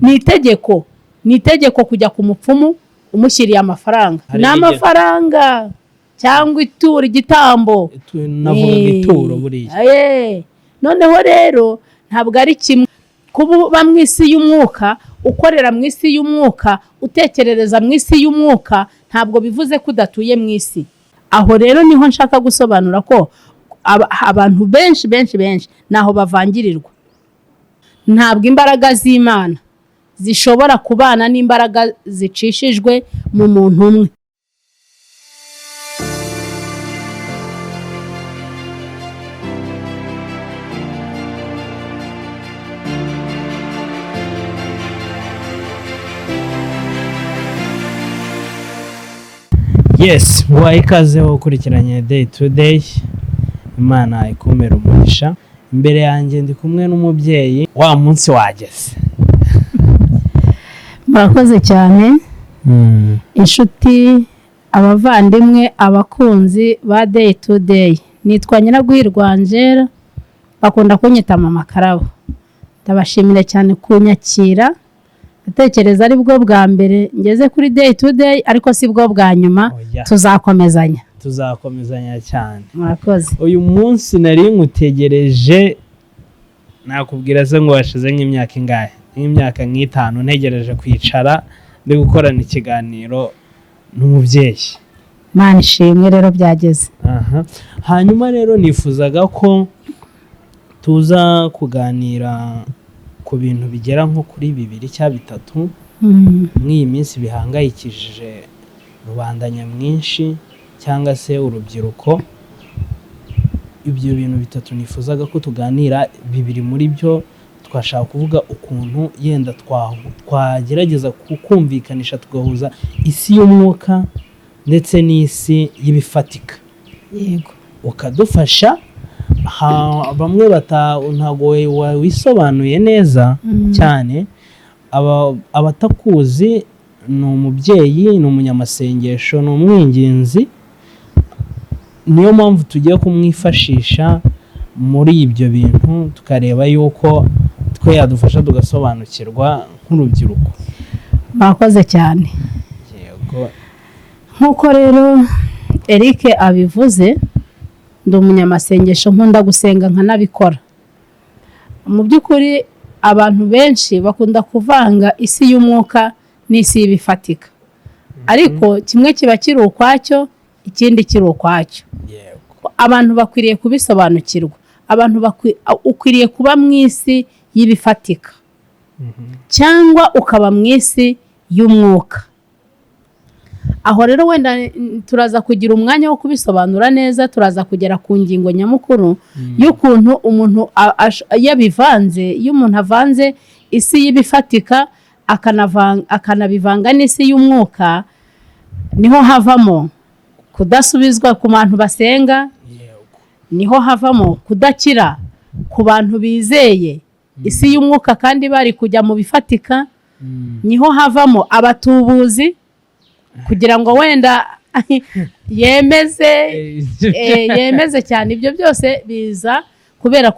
Ni itegeko, ni itegeko kujya ku mupfumu umushyiriye amafaranga. Hari Ni n'igihe- amafaranga cyangwa ituro, igitambo. Navugaga ituro buriya. Noneho rero ntabwo ari kimwe kuba uba mu isi y'umwuka, ukorera mu isi y'umwuka, utekerereza mu isi y'umwuka, ntabwo bivuze ko udatuye mu isi. Aho rero niho nshaka gusobanura ko abantu benshi benshi benshi naho bavangirirwa. Ntabwo imbaraga z'Imana zishobora kubana n'imbaraga zicishijwe mu muntu umwe. Yes, nguhaye ikaze wowe ukurikiranye Day to Day. Imana ikumere umugisha. Imbere yanjye ndi kumwe n'umubyeyi, wa munsi wageze. Murakoze cyane, inshuti, abavandimwe, abakunzi ba Day to Day. Nitwa Nyiragwirwa Angela, bakunda kunyita Mama Karabo. Ndabashimira cyane kunyakira. Ndatekereza ari bwo bwa mbere ngeze kuri Day to Day, ariko si bwo bwa nyuma. Oya. Tuzakomezanya. Tuzakomezanya cyane. Murakoze. Uyu munsi nari nkutegereje, nakubwira se ngo washize nk'imyaka ingahe? Nk'imyaka nk'itanu ntegereje kwicara ndi gukorana ikiganiro n'umubyeyi. Imana ishimwe rero, byageze. Aha. Hanyuma rero nifuzaga ko tuza kuganira ku bintu bigera nko kuri bibiri cyangwa bitatu muri iyi minsi bihangayikishije rubanda nyamwinshi cyangwa se urubyiruko. Ibyo bintu bitatu nifuzaga ko tuganira, bibiri muri byo twashaka kuvuga ukuntu yenda twagerageza kumvikanisha, tugahuza isi y'umwuka ndetse n'isi y'ibifatika. Ukadufasha. Bamwe bata ntabwo wisobanuye neza cyane. Abatakuzi, ni umubyeyi, ni umunyamasengesho, ni umwinginzi. Niyo mpamvu tugiye kumwifashisha muri ibyo bintu, tukareba yuko twe yadufasha tugasobanukirwa nk'urubyiruko. Murakoze cyane. Yego. Nk'uko rero Eric abivuze, ndi umunyamasengesho, nkunda gusenga nkanabikora. Mu by'ukuri abantu benshi bakunda kuvanga isi y'umwuka n'isi y'ibifatika, ariko kimwe kiba kiri ukwacyo, ikindi kiri ukwacyo. Abantu bakwiriye kubisobanukirwa. Abantu ukwiriye kuba mu isi y'ibifatika cyangwa ukaba mu isi y'umwuka. Aho rero wenda turaza kugira umwanya wo kubisobanura neza, turaza kugera ku ngingo nyamukuru y'ukuntu umuntu iyo abivanze, iyo umuntu avanze isi y'ibifatika akanabivanga n'isi y'umwuka, niho havamo kudasubizwa ku bantu basenga, niho havamo kudakira ku bantu bizeye isi y'umwuka kandi bari kujya mu bifatika, niho havamo abatubuzi kugira ngo wenda yemeze cyane. Ibyo byose biza kubera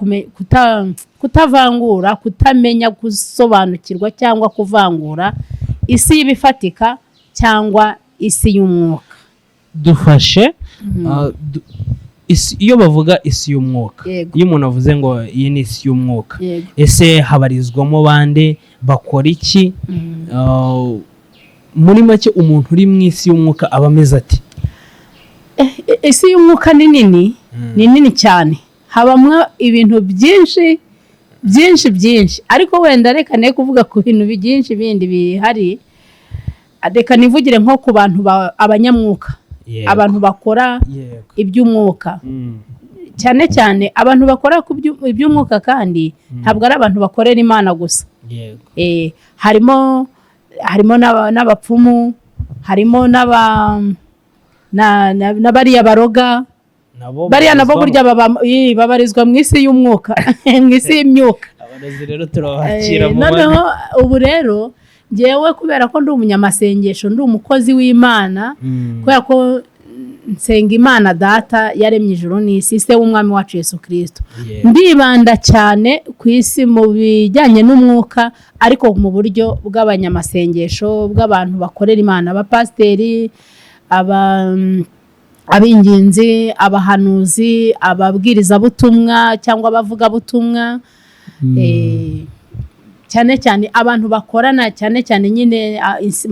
kutavangura, kutamenya gusobanukirwa cyangwa kuvangura isi y'ibifatika cyangwa isi y'umwuka. Dufashe, iyo bavuga isi y'umwuka, iyo umuntu avuze ngo iyi ni isi y'umwuka, ese habarizwamo bande? Bakora iki? Muri make, umuntu uri mu isi y'umwuka aba ameze ati? Isi y'umwuka ni nini, ni nini cyane, habamo ibintu byinshi byinshi byinshi. Ariko wenda reka ne kuvuga ku bintu byinshi bindi bihari, reka nivugire nko ku bantu abanyamwuka, abantu bakora iby'umwuka. Cyane cyane abantu bakora ku iby'umwuka, kandi ntabwo ari abantu bakorera Imana gusa. Harimo n'abapfumu, harimo n'abariya baroga. Nabo Bariya nabo babarizwamo. burya babarizwa mu isi y'umwuka, mu isi y'imyuka. Abarozi rero turabakira mu Noneho ubu rero ngewe, kubera ko ndi umunyamasengesho, ndi umukozi w'Imana, kubera ko Nsenga Imana Data yaremye ijuru n'isi, se w'Umwami wacu Yesu Kirisito. Ndibanda cyane ku isi mu bijyanye n'umwuka, ariko mu buryo bw'abanyamasengesho, bw'abantu bakorera Imana, abapasiteri, abinginzi, abahanuzi, ababwirizabutumwa cyangwa abavugabutumwa, cyane cyane abantu bakorana cyane cyane nyine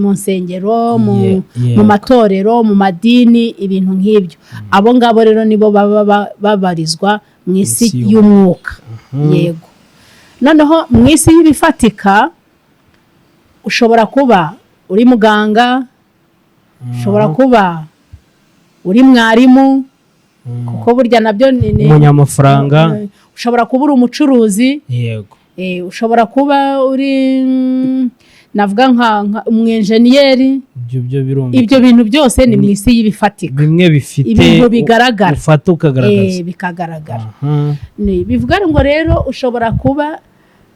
mu nsengero, mu matorero, mu madini, ibintu nk'ibyo. Abo ngabo rero nibo baba babarizwa mu isi Isi y'umwuka. Yego. Noneho mu isi y'ibifatika ushobora kuba uri muganga, ushobora kuba uri mwarimu, kuko burya nabyo ni Umunyamafaranga. Ushobora kuba uri umucuruzi. Ushobora kuba uri navuga nka umwenjeniyeri. Ibyo byo birumvikana. Ibyo bintu byose ni mu isi y'ibifatika. Bimwe bifite Ibintu bigaragara. Ufata ukagaragaza. Bikagaragara. Bivuga ngo rero ushobora kuba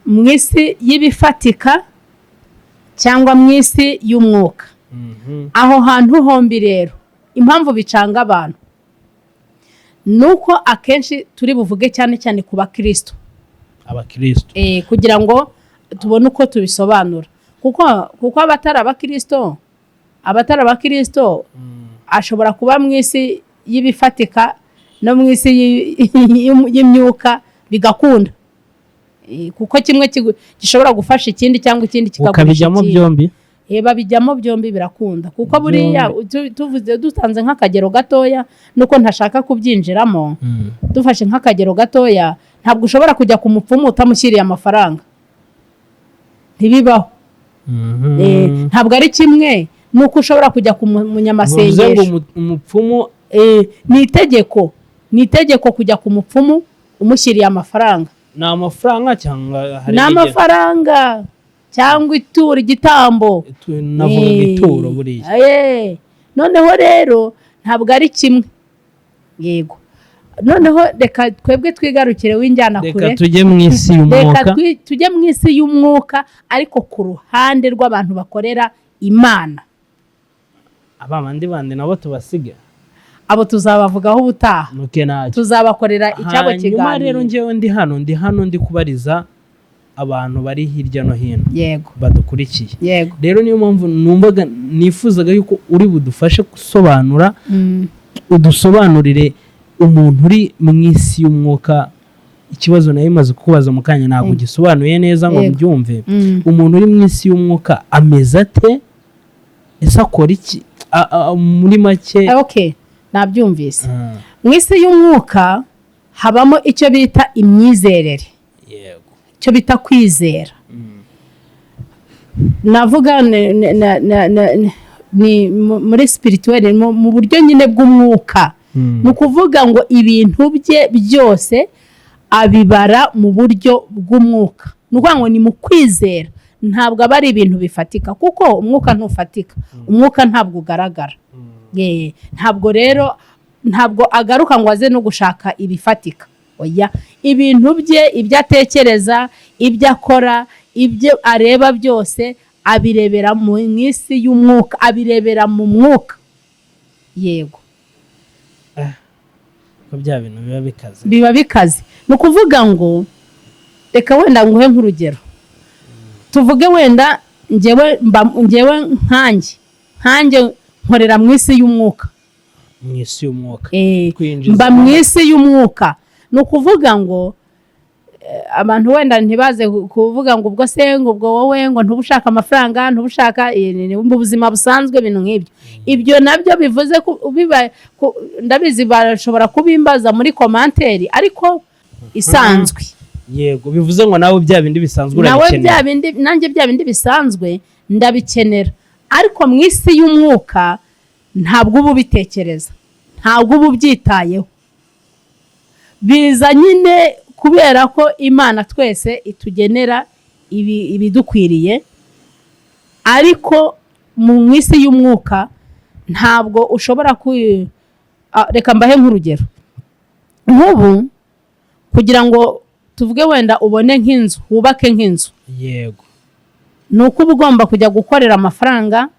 mu isi y'ibifatika cyangwa mu isi y'umwuka. Aho hantu hombi rero, impamvu bicanga abantu ni uko akenshi turi buvuge cyane cyane ku bakristo. Abakristo. Kugira ngo tubone uko tubisobanura, kuko abatari abakristo ashobora kuba mu isi y'ibifatika no mu isi y'imyuka bigakunda. Kuko kimwe gishobora gufasha ikindi cyangwa ikindi kikagurisha Ukabijyamo ikindi. byombi. Babijyamo byombi, birakunda, kuko buriya tuvuze, dutanze nk'akagero gatoya, nuko ntashaka kubyinjiramo, dufashe nk'akagero gatoya, ntabwo ushobora kujya ku mupfumu utamushyiriye amafaranga, ntibibaho. Ntabwo ari kimwe nuko ushobora kujya ku Bivuze ngo munyamasengesho. Umupfumu Ni itegeko kujya ku mupfumu umushyiriye amafaranga. Ni amafaranga cyangwa hari Ni amafaranga cyangwa ituro, igitambo. Navugaga ituro buriya. Noneho rero ntabwo ari kimwe. Yego, noneho reka twebwe twigarukire w'injyana Reka kure. tujye mu isi Reka y'umwuka. tujye mu isi y'umwuka, ariko ku ruhande rw'abantu bakorera Imana. Aba bandi nabo tubasige. Abo tuzabavugaho ubutaha. Nuke ntacyo. Tuzabakorera icyabo Hanyuma kiganiro. rero njyewe ndi hano ndi kubariza abantu bari hirya no hino badukurikiye. Rero niyo mpamvu numvaga nifuzaga yuko uri budufashe gusobanura, udusobanurire umuntu uri mu isi y'umwuka. Ikibazo nayo imaze kukubaza mu kanya, ntabwo ugisobanuye neza ngo mbyumve. Umuntu uri mu isi y'umwuka ameze ate? Ese akora iki? Muri make. Okay, nabyumvise. Mu isi y'umwuka habamo icyo bita imyizerere, icyo bita kwizera. Navuga ni muri spirituel, mu buryo nyine bw'umwuka. Ni ukuvuga ngo ibintu bye byose abibara mu buryo bw'umwuka. Ni ukuvuga ngo ni mu kwizera, ntabwo aba ari ibintu bifatika, kuko umwuka ntufatika, umwuka ntabwo ugaragara. Ntabwo rero, ntabwo agaruka ngo aze no gushaka ibifatika, oya. Ibintu bye, ibyo atekereza, ibyo akora, ibyo areba byose abirebera mu isi y'umwuka, abirebera mu mwuka. Yego. Ko bya bintu biba bikaze. Biba bikaze. Ni ukuvuga ngo reka wenda nguhe nk'urugero, tuvuge wenda njyewe njyewe nkanjye nkorera mu isi y'umwuka. Mu isi y'umwuka. Kwinjiza. Mba mu isi y'umwuka. Ni ukuvuga ngo abantu wenda ntibaze kuvuga ngo ubwo se, ngo ubwo wowe ngo ntuba ushaka amafaranga, ntuba ushaka mu buzima busanzwe, ibintu nk'ibyo. Ibyo nabyo bivuze ndabizi bashobora kubimbaza muri commentaire, ariko isanzwe. Yego, bivuze ngo nawe bya bindi bisanzwe Nawe urabikenera. Bya bindi, nanjye bya bindi bisanzwe ndabikenera, ariko mu isi y'umwuka ntabwo uba ubitekereza, ntabwo uba ubyitayeho. Biza nyine kubera ko Imana twese itugenera ibidukwiriye, ariko mu isi y'umwuka ntabwo ushobora ku reka mbahe nk'urugero. Nk'ubu kugira ngo tuvuge wenda ubone nk'inzu, wubake nk'inzu, ni uko uba ugomba kujya gukorera amafaranga.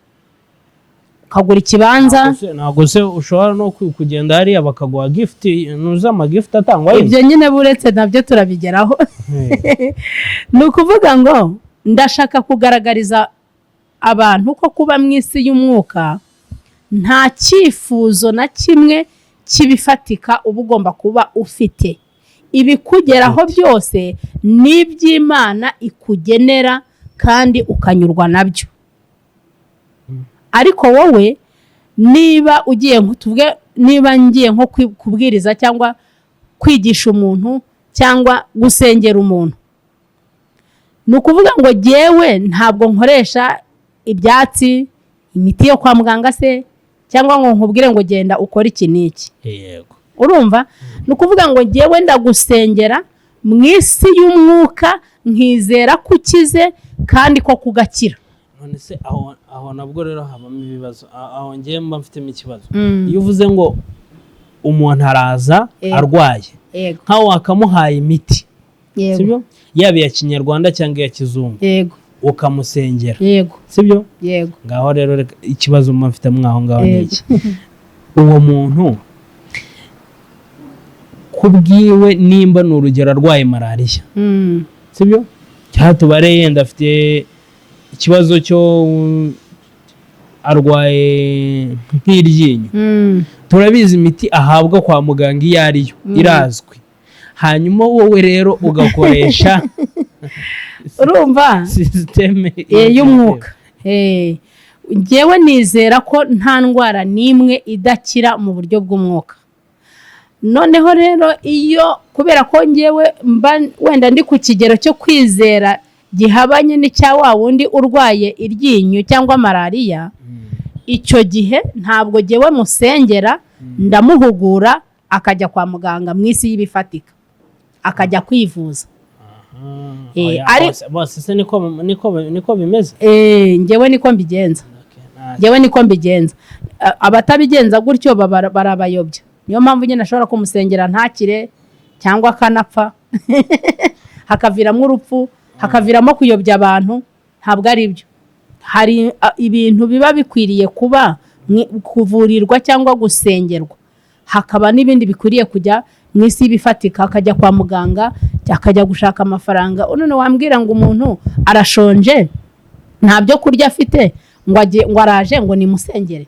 Ukagura ikibanza. Ntabwo se ushobora no kugenda hariya bakaguha gift? Ntuzi amagift atangwa y'inzu? Ibyo nyine buretse, nabyo turabigeraho. Ni ukuvuga ngo ndashaka kugaragariza abantu ko kuba mu isi y'umwuka nta cyifuzo na kimwe cy'ibifatika uba ugomba kuba ufite. Ibikugeraho byose ni iby'Imana ikugenera kandi ukanyurwa nabyo. Ariko wowe niba ugiye tuvuge niba ngiye nko kubwiriza cyangwa kwigisha umuntu cyangwa gusengera umuntu, ni ukuvuga ngo jyewe ntabwo nkoresha ibyatsi, imiti yo kwa muganga se, cyangwa ngo nkubwire ngo genda ukore iki n'iki. Urumva, ni ukuvuga ngo jyewe ndagusengera mu isi y'umwuka, nkizera ko ukize kandi ko kugakira. None se aho nabwo rero habamo ibibazo. Aho ngewe mba mfitemo ikibazo. Iyo uvuze ngo umuntu araza arwaye, nkaho wakamuhaye imiti, sibyo, yaba iya kinyarwanda cyangwa iya kizungu, ukamusengera, sibyo? Yego. Ngaho rero reka ikibazo mba mfitemo aho ngaho ni iki: uwo muntu kubwiwe, nimba ni urugero arwaye malariya, sibyo, cyangwa tubare yenda afite ikibazo cyo arwaye nk'iryinyo, turabizi imiti ahabwa kwa muganga iyo ariyo, irazwi. Hanyuma wowe rero ugakoresha Urumva, système y'umwuka. Njyewe nizera ko nta ndwara n'imwe idakira mu buryo bw'umwuka. Noneho rero iyo kubera ko ngewe mba wenda ndi ku kigero cyo kwizera gihabanye n'icya wa wundi urwaye iryinyo cyangwa malariya, icyo gihe ntabwo ngewe musengera, ndamuhugura akajya kwa muganga mu isi y'ibifatika, akajya kwivuza. Oya, bose se niko bimeze? Ngewe niko mbigenza. Okay, Ngewe niko mbigenza. Abatabigenza gutyo barabayobya. Niyo mpamvu nyine ashobora kumusengera ntakire cyangwa akanapfa, hakaviramo urupfu, hakaviramo kuyobya abantu. Ntabwo ari byo. Hari ibintu biba bikwiriye kuba kuvurirwa cyangwa gusengerwa, hakaba n'ibindi bikwiriye kujya mu isi y'ibifatika, akajya kwa muganga, akajya gushaka amafaranga. None wambwira ngo umuntu arashonje, nta byo kurya afite, ngo araje ngo nimusengere?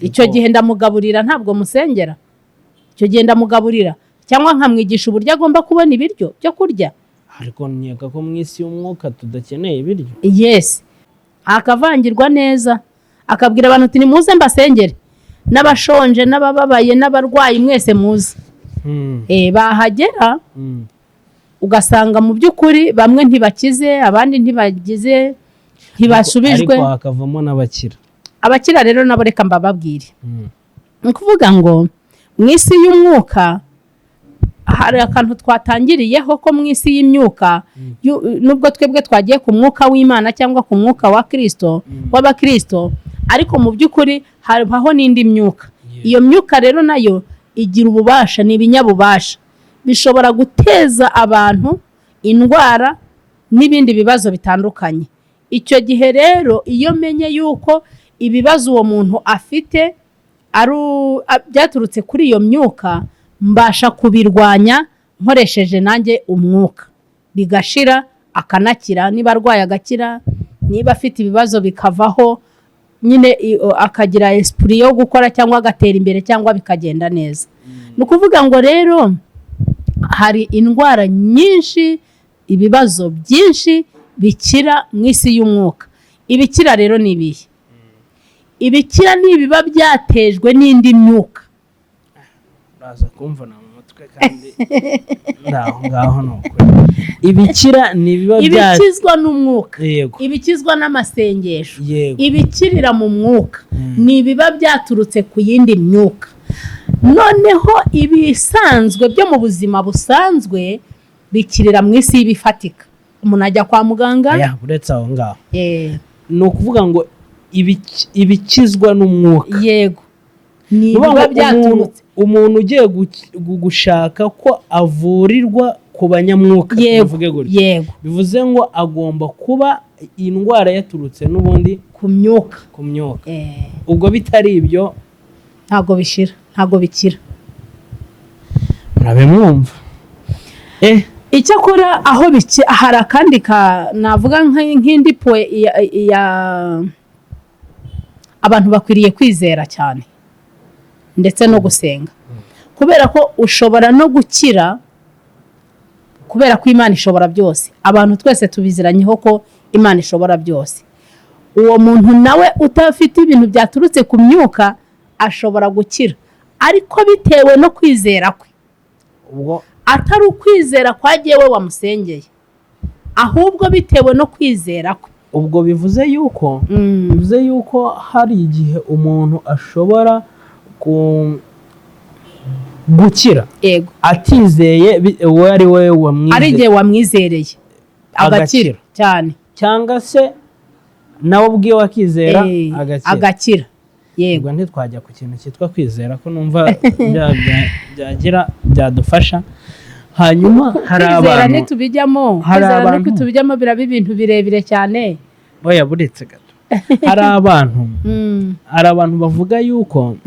Icyo gihe ndamugaburira, ntabwo musengera. Icyo gihe ndamugaburira cyangwa nkamwigisha uburyo agomba kubona ibiryo byo kurya. Ariko nkeka ko mu isi y'umwuka tudakeneye ibiryo. Yes, akavangirwa neza, akabwira abantu uti: "Nimuze mbasengere, n'abashonje n'abababaye n'abarwayi, mwese muze." Bahagera ugasanga mu by'ukuri bamwe ntibakize, abandi ntibagize, ntibasubijwe. Ariko hakavamo n'abakira. Abakira rero nabo reka mbababwire. Ni ukuvuga ngo mu isi y'umwuka hari akantu twatangiriyeho ko mu isi y'imyuka, nubwo twebwe twagiye ku mwuka w'Imana cyangwa ku mwuka wa Kirisito, w'abakirisito, ariko mu by'ukuri habaho n'indi myuka. Iyo myuka rero nayo igira ububasha, ni ibinyabubasha bishobora guteza abantu indwara n'ibindi bibazo bitandukanye. Icyo gihe rero iyo menye yuko ibibazo uwo muntu afite ari byaturutse kuri iyo myuka, mbasha kubirwanya nkoresheje nanjye umwuka, bigashira, akanakira. Niba arwaye agakira, niba afite ibibazo bikavaho nyine, akagira esprit yo gukora cyangwa agatera imbere cyangwa bikagenda neza. Ni ukuvuga ngo rero hari indwara nyinshi, ibibazo byinshi bikira mu isi y'umwuka. Ibikira rero ni ibihe? Ibikira ni ibiba byatejwe n'indi myuka. Uraza kumvuna mu mutwe kandi ndaho ngaho. Ni ukuri, ibikira ni ibiba bya Ibikizwa n'umwuka, ibikizwa n'amasengesho, ibikirira mu mwuka, ni ibiba byaturutse ku yindi myuka. Noneho ibisanzwe byo mu buzima busanzwe bikirira mu isi y'ibifatika, umuntu ajya kwa muganga. Aya, uretse aho ngaho, ni ukuvuga ngo ibikizwa n'umwuka, Yego, ni Ni ukuvuga ibiba ngo byaturutse umuntu ugiye gushaka ko avurirwa ku banyamwuka, bivuge gutyo, Yego. bivuze ngo agomba kuba indwara yaturutse n'ubundi ku Ku myuka. Ku myuka. Ubwo bitari ibyo, Ntabwo bishira, ntabwo bikira. Murabe mwumva. Icyakora aho biki, hari akandi ka navuga nk'indi point ya abantu bakwiriye kwizera cyane ndetse no gusenga, kubera ko ushobora no gukira kubera ko Imana ishobora byose. Abantu twese tubiziranyeho ko Imana ishobora byose. Uwo muntu nawe utafite ibintu byaturutse ku myuka ashobora gukira, ariko bitewe no kwizera kwe, Ubwo atari ukwizera kwagiye we wamusengeye, ahubwo bitewe no kwizera kwe. Ubwo bivuze yuko hari igihe umuntu ashobora gukira atizeye, uwo ari we Ari wamwizeye. igihe wamwizereye agakira. Agakira. Cyane. Cyangwa se nawe ubwiwe akizera, agakira. Agakira, yego. Ubwo ntitwajya ku kintu cyitwa kwizera, ko numva byagira byadufasha. Hanyuma hari Kwizera abantu nitubijyamo, hari kwizera nitubijyamo biraba ibintu birebire cyane. Oya, buretse gato, hari abantu hari abantu bavuga yuko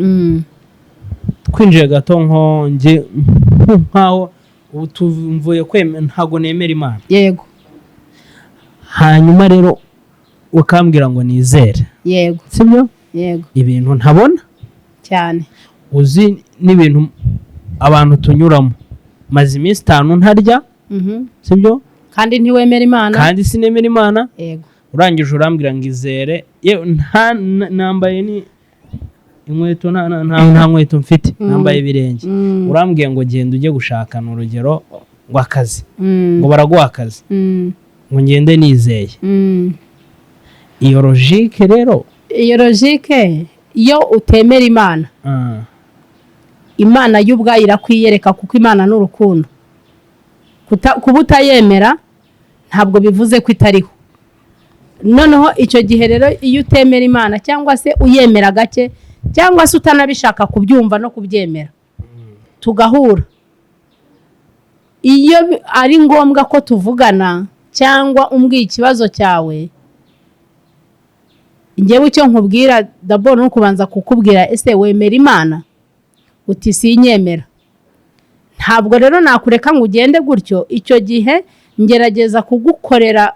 twinjiye gato, nko njye nkaho ubu mvuye kwemera, ntabwo nemera Imana. Hanyuma rero ukambwira ngo nizere, sibyo? Yego. Ibintu ntabona. Cyane. Uzi n'ibintu abantu tunyuramo, maze iminsi 5 ntarya, sibyo? Kandi ntiwemera Imana. Kandi sinemera Imana. Urangije urambwira ngo izere. Yewe, nta nambaye ni inkweto, nta nkweto mfite, nambaye ibirenge. Urambwiye ngo genda ujye gushakana, urugero ngo akazi, ngo baraguha akazi, ngo ngende nizeye. Iyo logique rero? Iyo logique, iyo utemera Imana, Imana yo ubwayo irakwiyereka, kuko Imana ni urukundo. Kuba utayemera ntabwo bivuze ko itariho. Noneho icyo gihe rero, iyo utemera Imana cyangwa se uyemera gake cyangwa se utanabishaka kubyumva no kubyemera, tugahura, iyo ari ngombwa ko tuvugana cyangwa umbwiye ikibazo cyawe, njyewe icyo nkubwira d'abord ni ukubanza kukubwira: "Ese wemera Imana?" Uti: "Sinyemera." Ntabwo rero nakureka ngo ugende gutyo. Icyo gihe ngerageza kugukorera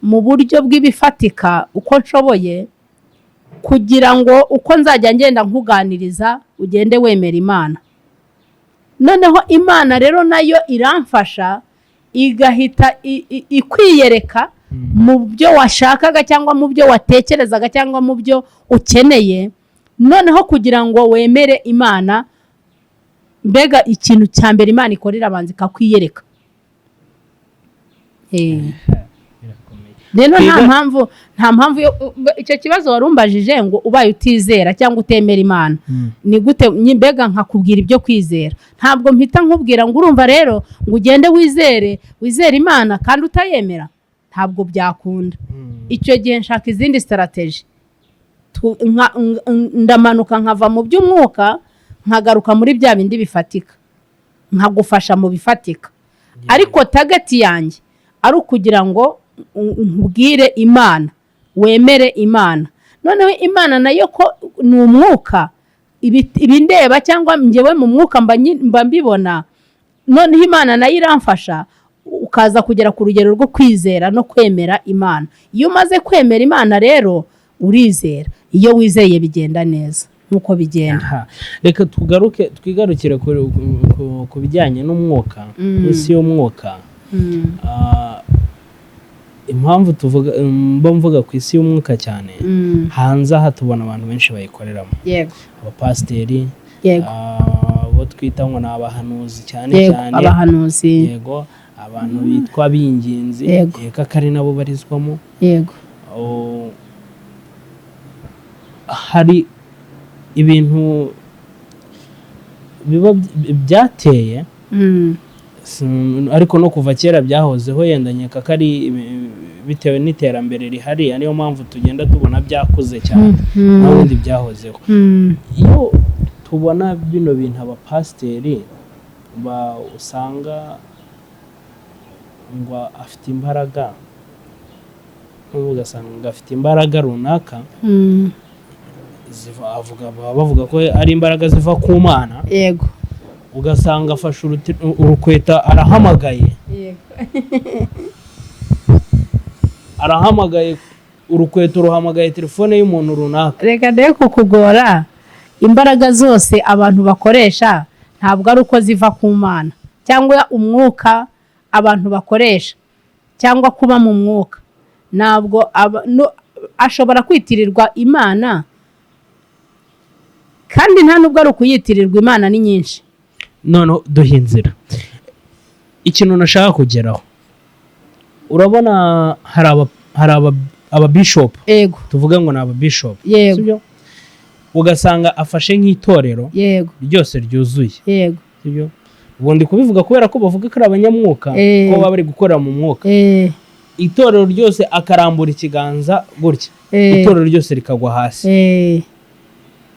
mu buryo bw'ibifatika uko nshoboye, kugira ngo uko nzajya ngenda nkuganiriza ugende wemera Imana. Noneho Imana rero nayo iramfasha, igahita ikwiyereka mu byo washakaga cyangwa mu byo watekerezaga cyangwa mu byo ukeneye, noneho kugira ngo wemere Imana. Mbega ikintu cya mbere Imana ikora, irabanza ikakwiyereka. Birakomeye. Rero nta mpamvu yo icyo kibazo wari umbajije ngo ubaye utizera cyangwa utemera Imana, ni gute mbega nkakubwira ibyo kwizera? Ntabwo mpita nkubwira ngo urumva rero ngo ugende wizere Imana kandi utayemera. Ntabwo byakunda. Icyo gihe nshaka izindi strategy. Ndamanuka nkava mu by'umwuka, nkagaruka muri bya bindi bifatika, nkagufasha mu bifatika, ariko target yanjye ari ukugira ngo nkubwire Imana, wemere Imana. Noneho Imana nayo ko ni umwuka, ibindeba cyangwa njyewe mu mwuka mba mbibona. Noneho Imana nayo iramfasha, ukaza kugera ku rugero rwo kwizera no kwemera Imana. Iyo umaze kwemera Imana rero urizera. Iyo wizeye bigenda neza nk'uko bigenda. Aha. Reka tugaruke, twigarukire ku bijyanye n'umwuka, isi y'umwuka. Impamvu tuvuga, mba mvuga ku isi y'umwuka cyane, hanze aha tubona abantu benshi bayikoreramo, abapasiteri, abo twita ngo ni abahanuzi cyane cyane. Abahanuzi. Yego, abantu bitwa abinginzi, yego, ko ari nabo barizwamo. Oh, hari ibintu biba byateye, ariko no kuva kera byahozeho. Yenda nkeka ko ari bitewe n'iterambere rihari, ariyo mpamvu tugenda tubona byakuze cyane, n'ubundi byahozeho. Iyo tubona bino bintu, abapasiteri usanga ngo afite imbaraga. Ugasanga gafite imbaraga runaka ziva, avuga, baba bavuga ko ari imbaraga ziva ku Mana. Ugasanga afashe urukweta, arahamagaye, arahamagaye, urukweto ruhamagaye telefone y'umuntu runaka. Reka ndebe kukugora. Imbaraga zose abantu bakoresha ntabwo ari uko ziva ku Mana, cyangwa umwuka abantu bakoresha, cyangwa kuba mu mwuka, ntabwo ashobora kwitirirwa Imana, kandi nta nubwo ari ukuyitirirwa Imana, ni nyinshi. Noneho duha inzira ikintu nashaka kugeraho. Urabona hari ababishopu, tuvuge ngo ni ababishopu, sibyo? Ugasanga afashe nk'itorero ryose ryuzuye, sibyo? Ubu ndi kubivuga kubera ko bavuga ko ari abanyamwuka, ko baba bari gukorera mu mwuka. Itorero ryose akarambura ikiganza gutya, itorero ryose rikagwa hasi.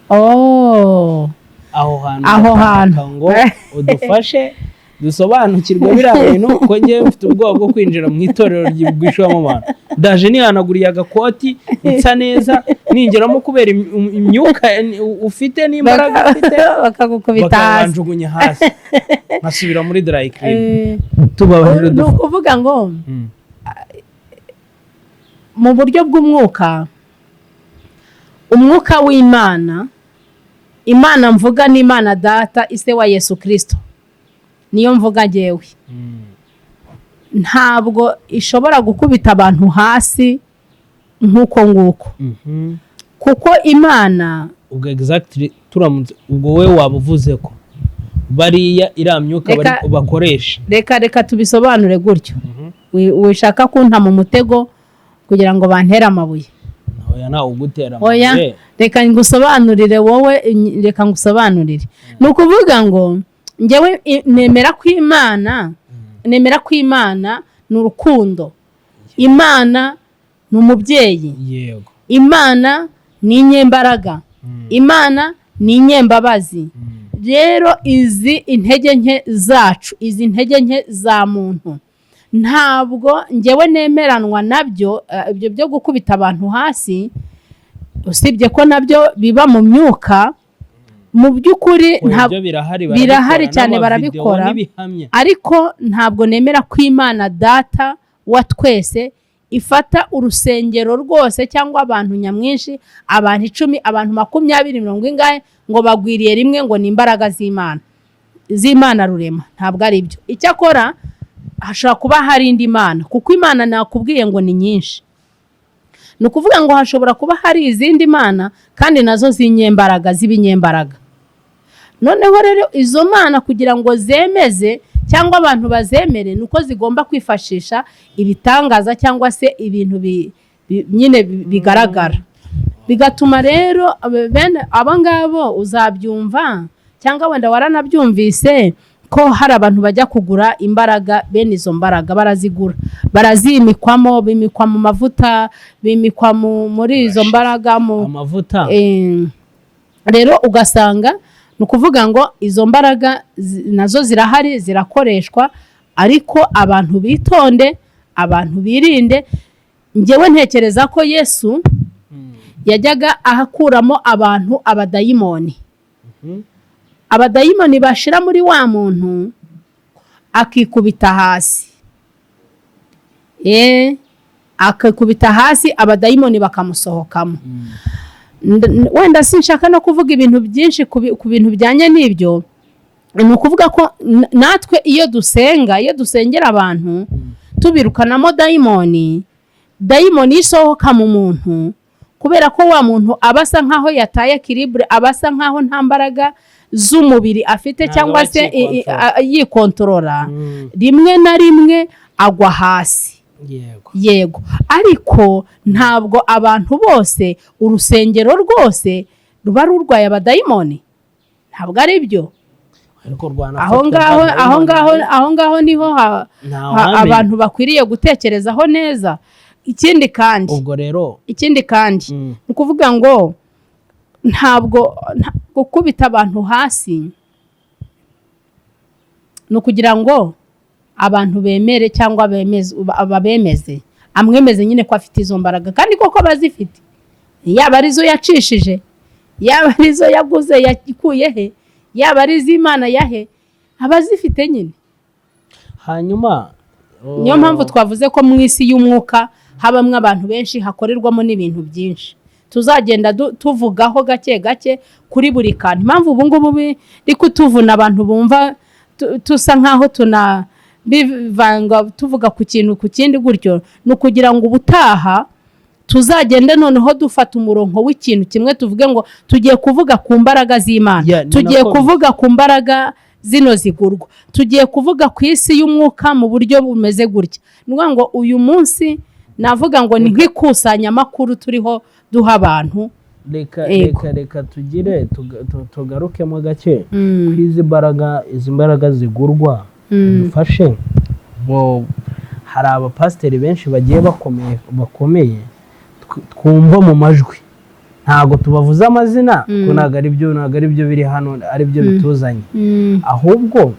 Oh. Aho hantu Aho ndashaka hantu. ngo udufashe dusobanukirwe biriya bintu, ko njyewe mfite ubwoba bwo kwinjira mu itorero ryigwishwamo abantu. Ndaje nihanaguriye agakoti, nsa neza, ningeramo kubera imyuka ufite n'imbaraga ufite, bakagukubita hasi, bakabanjugunya hasi, nkasubira muri dry clean. Tubabarire. Ni ukuvuga ngo mu buryo bw'umwuka, umwuka w'Imana, Imana mvuga ni Imana Data, ise wa Yesu Kirisito, niyo mvuga ngewe. Ntabwo ishobora gukubita abantu hasi nk'uko nguko, kuko Imana Ubwo exactly turamutse, ubwo wowe waba uvuze ko bariya iriya myuka bakoresha? Reka tubisobanure gutyo. Wishaka kunta mu mutego kugira ngo bantere amabuye. Oya, nawe ugutera Oya. amabuye. Reka ngusobanurire wowe, reka ngusobanurire. Ni ukuvuga ngo njyewe nemera ko Imana, nemera ko Imana ni urukundo, Imana ni umubyeyi, Imana ni inyembaraga, Imana ni inyembabazi. Rero izi intege nke zacu, izi ntege nke za muntu, ntabwo ngewe nemeranwa nabyo, ibyo byo gukubita abantu hasi, usibye ko nabyo biba mu myuka mu by'ukuri. Oya, ibyo birahari. Birahari barabikora, cyane, n'amavideo barabikora. n'ibihamya. Ariko ntabwo nemera ko Imana Data wa twese ifata urusengero rwose cyangwa abantu nyamwinshi, abantu 10, abantu 20, mirongo ingahe, ngo bagwiriye rimwe, ngo ni imbaraga z'Imana, z'Imana rurema. Ntabwo ari byo. Icyakora hashobora kuba hari indi mana, kuko Imana nakubwiye ngo ni nyinshi. Ni ukuvuga ngo hashobora kuba hari izindi mana kandi nazo z'inyembaraga, z'ibinyembaraga. Noneho rero izo mana kugira ngo zemeze cyangwa abantu bazemere, ni uko zigomba kwifashisha ibitangaza cyangwa se ibintu nyine bigaragara, bigatuma rero bene abo ngabo uzabyumva, cyangwa wenda waranabyumvise, ko hari abantu bajya kugura imbaraga. Bene izo mbaraga barazigura, barazimikwamo, bimikwa mu mavuta, bimikwa muri izo mbaraga mu Amavuta. Rero ugasanga ni ukuvuga ngo izo mbaraga nazo zirahari, zirakoreshwa, ariko abantu bitonde, abantu birinde. Ngewe ntekereza ko Yesu yajyaga ahakuramo abantu abadayimoni, abadayimoni bashira muri wa muntu akikubita hasi, akikubita hasi, abadayimoni bakamusohokamo. Wenda sinshaka no kuvuga ibintu byinshi ku bintu bijyanye n'ibyo. Ni ukuvuga ko natwe iyo dusenga, iyo dusengera abantu tubirukanamo dayimoni, dayimoni iyo isohoka mu muntu, kubera ko wa muntu aba asa nkaho yataye équilibre, aba asa nkaho nta mbaraga z'umubiri afite, Ntabwo cyangwa aba se akikontorora. yikontorora, rimwe na rimwe agwa hasi. Yego, ariko ntabwo abantu bose, urusengero rwose ruba rurwaye abadayimoni, ntabwo ari byo. Ariko rwanafatwa Aho ngaho, aho n'abadayimoni. ngaho, aho ngaho niho Ntawamenya. abantu bakwiriye gutekerezaho neza. Ikindi kandi, Ubwo rero ikindi kandi, ni ukuvuga ngo ntabwo gukubita abantu hasi ni ukugira ngo abantu bemere cyangwa babemeze. Amwemeze nyine ko afite izo mbaraga, kandi koko bazifite, yaba arizo yacishije, yaba arizo yaguze yakuye he, yaba ari iz'Imana yahe, aba azifite nyine. Hanyuma Niyo mpamvu twavuze ko mu isi y'umwuka habamo abantu benshi, hakorerwamo n'ibintu byinshi. Tuzagenda tuvugaho gake gake kuri buri kantu. Impamvu ubu ngubu biri kutuvuna, abantu bumva tusa nkaho tuna bivanga, tuvuga ku kintu ku kindi gutyo, ni ukugira ngo ubutaha tuzagende noneho dufata umurongo w'ikintu kimwe, tuvuge ngo tugiye kuvuga ku mbaraga z'Imana, Yeah, ni tugiye nako kuvuga ku mbaraga zino zigurwa, tugiye kuvuga ku isi y'umwuka mu buryo bumeze gutya. Ni ukuvuga ngo uyu munsi navuga ngo ni nk'ikusanyamakuru turiho duha abantu. Reka reka tugire tugarukemo gake kuri izi mbaraga zigurwa. Dufashe bo, hari abapasiteri benshi bagiye bakomeye twumva mu majwi. Ntabwo tubavuze amazina kuko ntabwo ari byo biri hano, ari byo bituzanye, ahubwo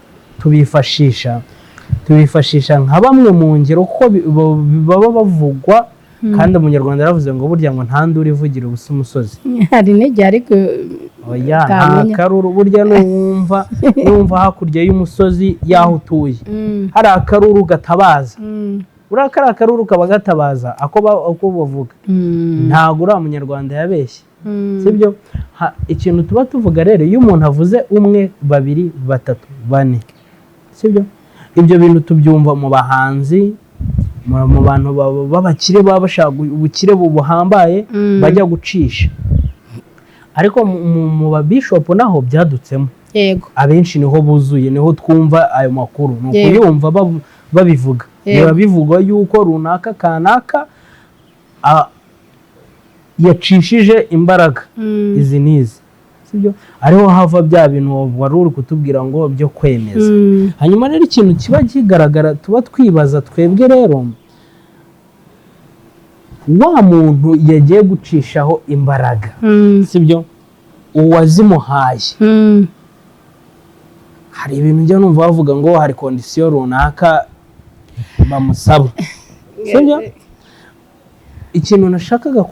tubifashisha nka bamwe mu ngero, kuko baba bavugwa. Kandi Umunyarwanda yaravuze ngo burya ngo nta nduru ivugira ubusa umusozi. Hari n'igihe ariko Oya, nta utamenya. karuru. Burya nuwumva hakurya y'umusozi y'aho utuye hari akaruru gatabaza, uriya kariya karuru kaba gatabaza ako bavuga. Ntabwo uriya Munyarwanda yabeshye, sibyo? Ikintu tuba tuvuga rero, iyo umuntu avuze umwe, babiri, batatu, bane, sibyo? Ibyo bintu tubyumva mu bahanzi, mu bantu b'abakire baba bashaka ubukire buhambaye, bajya gucisha. Ariko mu babishopu naho byadutsemo. Abenshi niho buzuye, niho twumva ayo makuru, ni ukuyumva babivuga. Biba bivugwa yuko runaka kanaka yacishije imbaraga izi n'izi, sibyo? Ariho hava bya bintu wari uri kutubwira ngo byo kwemeza. Hanyuma rero ikintu kiba kigaragara, tuba twibaza twebwe rero, wa muntu yagiye gucishaho imbaraga, sibyo, uwazimuhaye, hari ibintu njya numva bavuga ngo hari condition runaka bamusaba, sibyo? Ikintu nashakaga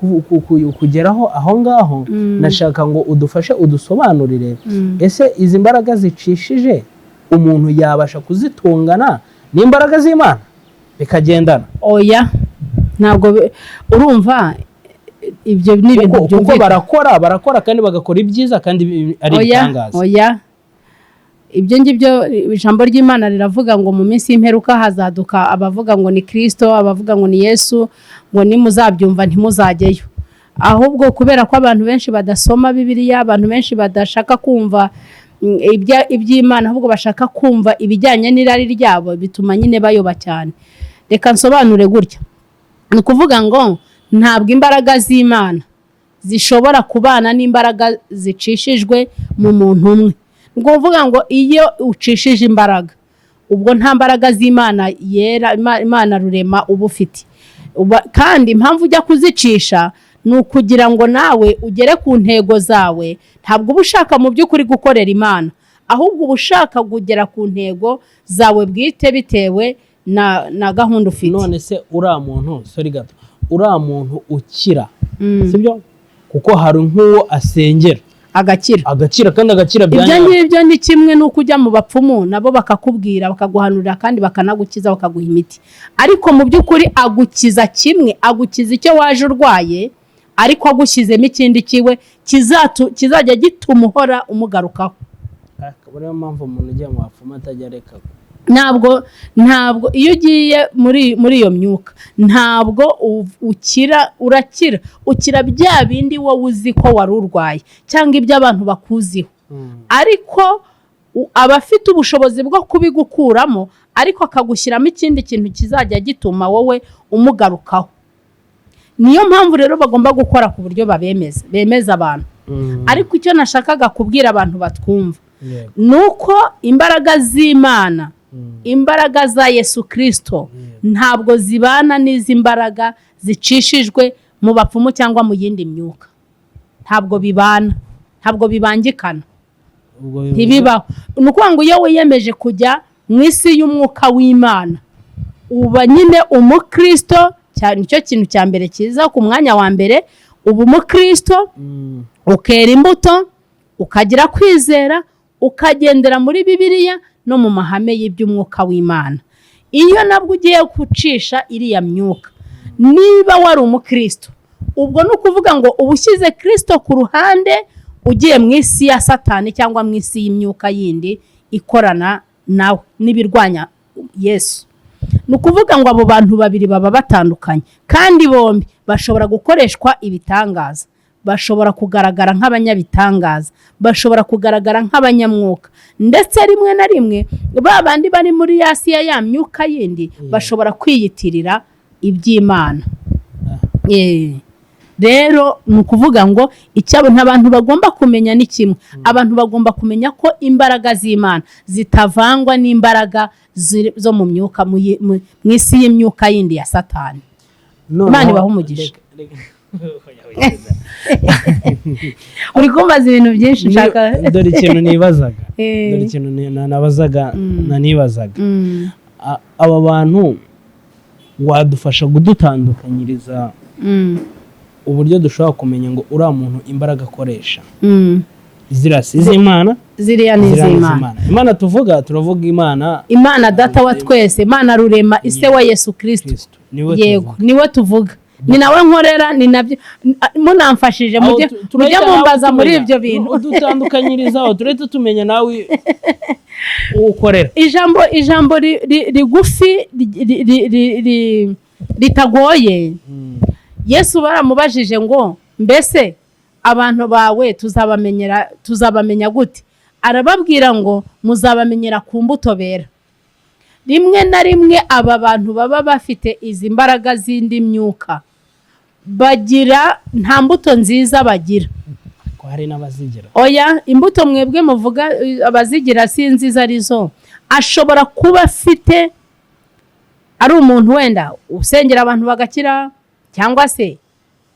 kugeraho aho ngaho, nashaka ngo udufashe udusobanurire: ese izi mbaraga zicishije umuntu yabasha kuzitungana n'imbaraga z'Imana bikagendana? Oya, ntabwo urumva ibyo ni ibintu Kuko byumvikana. barakora kandi bagakora ibyiza kandi ari Oya. ibitangaza. Oya, ibyo ngibyo, ijambo ry'Imana riravuga ngo mu minsi y'imperuka hazaduka abavuga ngo ni Kirisito, abavuga ngo ni Yesu, ngo nimuzabyumva ntimuzajyeyo. Ahubwo kubera ko abantu benshi badasoma Bibiliya, abantu benshi badashaka kumva iby'Imana, ahubwo bashaka kumva ibijyanye n'irari ryabo, bituma nyine bayoba cyane. Reka nsobanure gutya: ni ukuvuga ngo ntabwo imbaraga z'Imana zishobora kubana n'imbaraga zicishijwe mu muntu umwe. Ni ukuvuga ngo iyo ucishije imbaraga, ubwo nta mbaraga z'Imana yera, Imana rurema uba ufite. Kandi impamvu ujya kuzicisha ni ukugira ngo nawe ugere ku ntego zawe. Ntabwo uba ushaka mu by'ukuri gukorera Imana, ahubwo uba ushaka kugera ku ntego zawe bwite bitewe na gahunda ufite. None se uriya muntu, sorry gato, uriya muntu ukira, sibyo? Kuko hari nk'uwo asengera agakira, agakira kandi agakira bya Ibyo nyabyo. ngibyo ni kimwe n'uko ujya mu bapfumu, nabo bakakubwira, bakaguhanurira kandi bakanagukiza, bakaguha imiti. Ariko mu by'ukuri agukiza kimwe, agukiza icyo waje urwaye, ariko agushyizemo ikindi kiwe kizajya gituma uhora umugarukaho. Akaba ariyo mpamvu umuntu ugiye mu bapfumu atajya areka. Ntabwo iyo ugiye muri iyo myuka ntabwo ukira. Urakira, ukira bya bindi wowe uzi ko wari urwaye cyangwa ibyo abantu bakuziho, ariko aba afite ubushobozi bwo kubigukuramo, ariko akagushyiramo ikindi kintu kizajya gituma wowe umugarukaho. Niyo mpamvu rero bagomba gukora ku buryo babemeza, bemeza abantu. Ariko icyo nashakaga kubwira abantu batwumva ni uko imbaraga z'Imana, imbaraga za Yesu Kirisito, ntabwo zibana n'izi mbaraga zicishijwe mu bapfumu cyangwa mu yindi myuka. Ntabwo bibana, ntabwo bibangikana. Ubwo bivuze- Ntibibaho. Ni ukuvuga ngo iyo wiyemeje kujya mu isi y'umwuka w'Imana, uba nyine umukristo. Nicyo kintu cya mbere kiza ku mwanya wa mbere. Uba umukristo, ukera imbuto, ukagira kwizera, ukagendera muri Bibiliya no mu mahame y'iby'umwuka w'Imana. Iyo nabwo ugiye gucisha iriya myuka, niba wari umukristo, ubwo ni ukuvuga ngo uba ushyize Kirisito ku ruhande, ugiye mu isi ya Satani cyangwa mu isi y'imyuka yindi ikorana nawe n'ibirwanya Yesu. Ni ukuvuga ngo abo bantu babiri baba batandukanye, kandi bombi bashobora gukoreshwa ibitangaza, bashobora kugaragara nk'abanyabitangaza, bashobora kugaragara nk'abanyamwuka. Ndetse rimwe na rimwe ba bandi bari muri ya si ya myuka yindi bashobora kwiyitirira iby'Imana. Rero ni ukuvuga ngo icyo abantu bagomba kumenya ni kimwe: abantu bagomba kumenya ko imbaraga z'Imana zitavangwa n'imbaraga zo mu myuka, mu isi y'imyuka yindi ya Satani. Imana ibahe umugisha. Uri kumbaza ibintu byinshi nshaka. Dore ikintu nibazaga, dore ikintu nabazaga, nanibazaga. Aba bantu wadufasha kudutandukanyiriza uburyo dushobora kumenya ngo uriya muntu imbaraga akoresha ziriya si iz'Imana? Ziriya ni Ziriya ni iz'Imana. iz'Imana. Imana tuvuga, turavuga Imana. Imana Data wa twese, Imana Rurema, Ise wa Yesu Kirisito. Kristo niwe tuvuga. Niwe tuvuga, ni nawe nkorera, ni nabyo munamfashije. Aho Mujye turahita mujye nawe mumbaza muri tumenya. ibyo bintu. Udutandukanyirizaho, turahita tumenya nawe uwo ukorera. Ijambo rigufi ritagoye: Yesu baramubajije ngo: "Mbese abantu bawe tuzabamenyera, tuzabamenya gute?" Arababwira ngo: "Muzabamenyera ku mbuto bera." Rimwe na rimwe aba bantu baba bafite izi mbaraga z'indi myuka bagira, nta mbuto nziza bagira. Ko hari n'abazigira? Oya, imbuto mwebwe muvuga abazigira si nziza arizo. Ashobora kuba afite, ari umuntu wenda usengera abantu bagakira, cyangwa se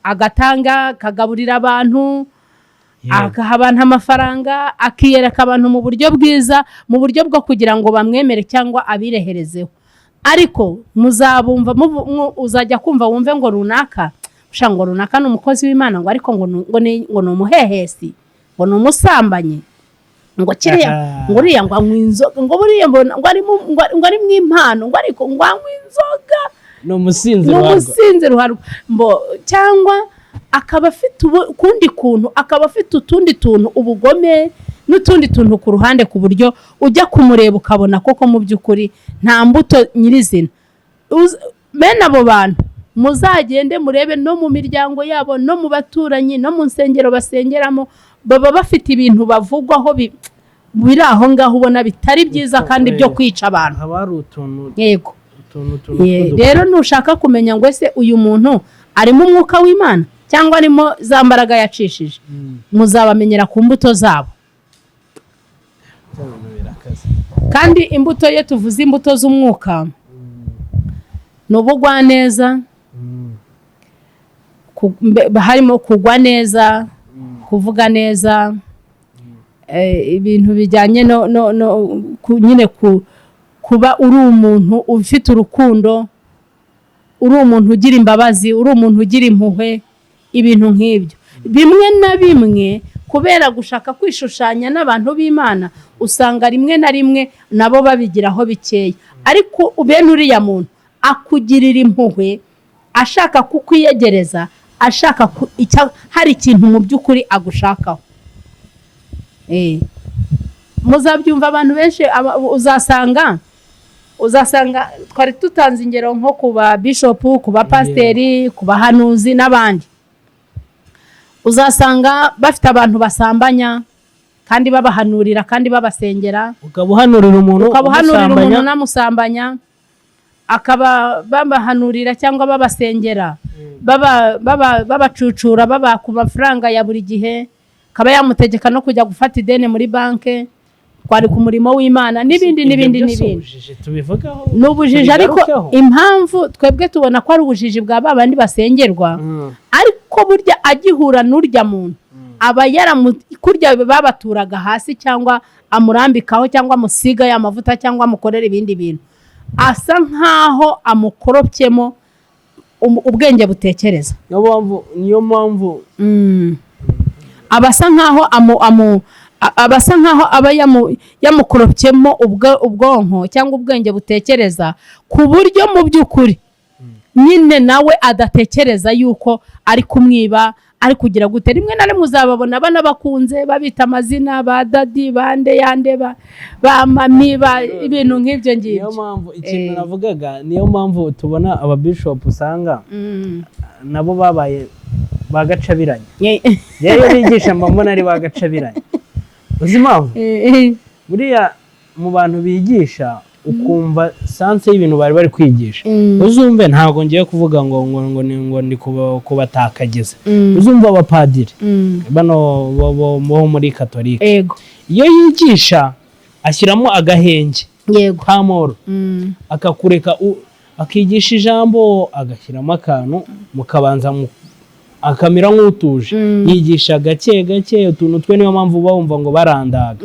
agatanga, akagaburira abantu, agaha abantu amafaranga, akiyereka abantu mu buryo bwiza, mu buryo bwo kugira ngo bamwemere cyangwa abireherezeho. Ariko muzabumva, uzajya kumva wumve ngo runaka usha, ngo runaka ni umukozi w'Imana, ngo ariko ngo ni umuhehesi, ngo ni umusambanyi, ngo kiriya, ngo uriya ngo anywa inzoga, ngo buriya ngo ari mu impano, ngo ariko ngo anywa inzoga. Ni umusinzi Ni ruharwa. Umusinzi ruharwa. Mbo cyangwa akaba afite ukundi kuntu, akaba afite utundi tuntu, ubugome n'utundi tuntu ku ruhande, ku buryo ujya kumureba ukabona koko mu by'ukuri nta mbuto nyirizina. Bene abo bantu muzagende murebe no mu miryango yabo, no mu baturanyi, no mu nsengero basengeramo, baba bafite ibintu bavugwaho biri aho ngaho ubona bitari byiza kandi byo kwica abantu. Haba hari utuntu utuntu utuntu tw'udukoryo. Rero nushaka kumenya ngo ese uyu muntu arimo umwuka w'Imana cyangwa arimo za mbaraga yacishije, muzabamenyera ku mbuto zabo. Bya bintu birakaze. Kandi imbuto, iyo tuvuze imbuto z'umwuka, ni ubugwaneza, harimo kugwa neza, kuvuga neza, ibintu bijyanye no nyine kuba uri umuntu ufite urukundo, uri umuntu ugira imbabazi, uri umuntu ugira impuhwe, ibintu nk'ibyo. Bimwe na bimwe, kubera gushaka kwishushanya n'abantu b'Imana, usanga rimwe na rimwe nabo babigiraho bikeya. Ariko bene uriya muntu akugirira impuhwe ashaka kukwiyegereza, ashaka hari ikintu mu by'ukuri agushakaho. Muzabyumva abantu benshi, uzasanga twari tutanze ingero nko ku ba bishopu, ku bapasiteri, ku bahanuzi n'abandi. Uzasanga bafite abantu basambanya kandi babahanurira kandi babasengera. Ukaba uhanurira umuntu Ukaba uhanurira umuntu umusambanya. Unamusambanya, akaba babahanurira cyangwa babasengera, babacucura, baba ku mafaranga ya buri gihe, akaba yamutegeka no kujya gufata ideni muri banki, kwari ku murimo w'Imana n'ibindi Ibyo n'ibindi byose n'ibindi. Ubujiji tubivugaho? Ni ubujiji, ariko Tubigarukeho? impamvu twebwe tubona ko ari ubujiji bwa ba bandi basengerwa, ariko burya agihura n'urya muntu aba yaramu kurya babaturaga hasi, cyangwa amurambikaho, cyangwa amusiga ya mavuta, cyangwa amukorera ibindi bintu, asa nkaho amukoropyemo. ubwenge butekereza. Niyo mpamvu. Aba asa nkaho amu amu a- aba asa nkaho aba yamukoropyemo ubwonko cyangwa ubwenge butekereza, ku buryo mu by'ukuri nyine nawe adatekereza yuko ari kumwiba, ari kugira gute. Rimwe na rimwe uzababona banabakunze, babita amazina, ba daddy, bande yande, ba mummy, ba ibintu nk'ibyo Niyo ngibyo. mpamvu ikintu navugaga, niyo mpamvu tubona ababishopu usanga nabo babaye ba gacabiranye. Rero iyo bigisha mba mbona ari ba gacabiranye. Uzi impamvu? Buriya mu bantu bigisha ukumva sense y'ibintu bari bari kwigisha, uzumve, ntabwo ngiye kuvuga ngo ndi kubatakagiza. Uzumva abapadiri bano bo muri Katolika, iyo yigisha ashyiramo agahenge k'amahoro, akakureka akigisha ijambo, agashyiramo akantu mukabanza akamera nk'utuje, yigisha gake gake utuntu twe. Niyo mpamvu uba wumva ngo barandaga.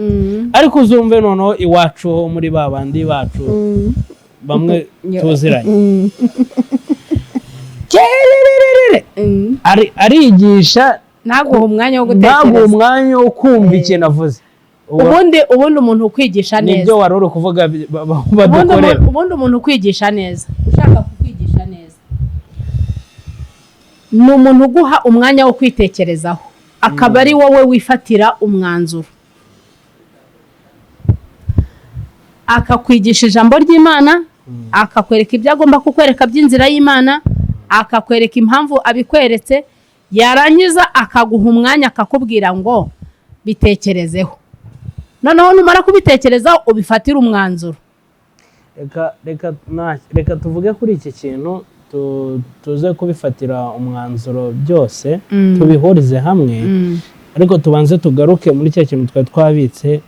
Ariko uzumve noneho iwacu ho muri ba bandi bacu bamwe tuziranye, Kerererere. Arigisha Ntaguhe umwanya wo ntaguhe gutekereza. umwanya wo kumva ikintu avuze. Ubundi umuntu ukwigisha neza, Nibyo wari uri kuvuga ubundi badukorera. Ubundi umuntu ukwigisha neza, ushaka kukwigisha neza, ni umuntu uguha umwanya wo kwitekerezaho, akaba ari wowe wifatira umwanzuro. Akakwigisha ijambo ry'Imana, akakwereka ibyo agomba kukwereka by'inzira y'Imana, akakwereka impamvu abikweretse, yarangiza akaguha umwanya, akakubwira ngo bitekerezeho, noneho numara kubitekerezaho ubifatire umwanzuro. Reka tuvuge kuri iki kintu, tuze kubifatira umwanzuro byose, tubihurize hamwe. Ariko tubanze tugaruke muri cya kintu twari twabitse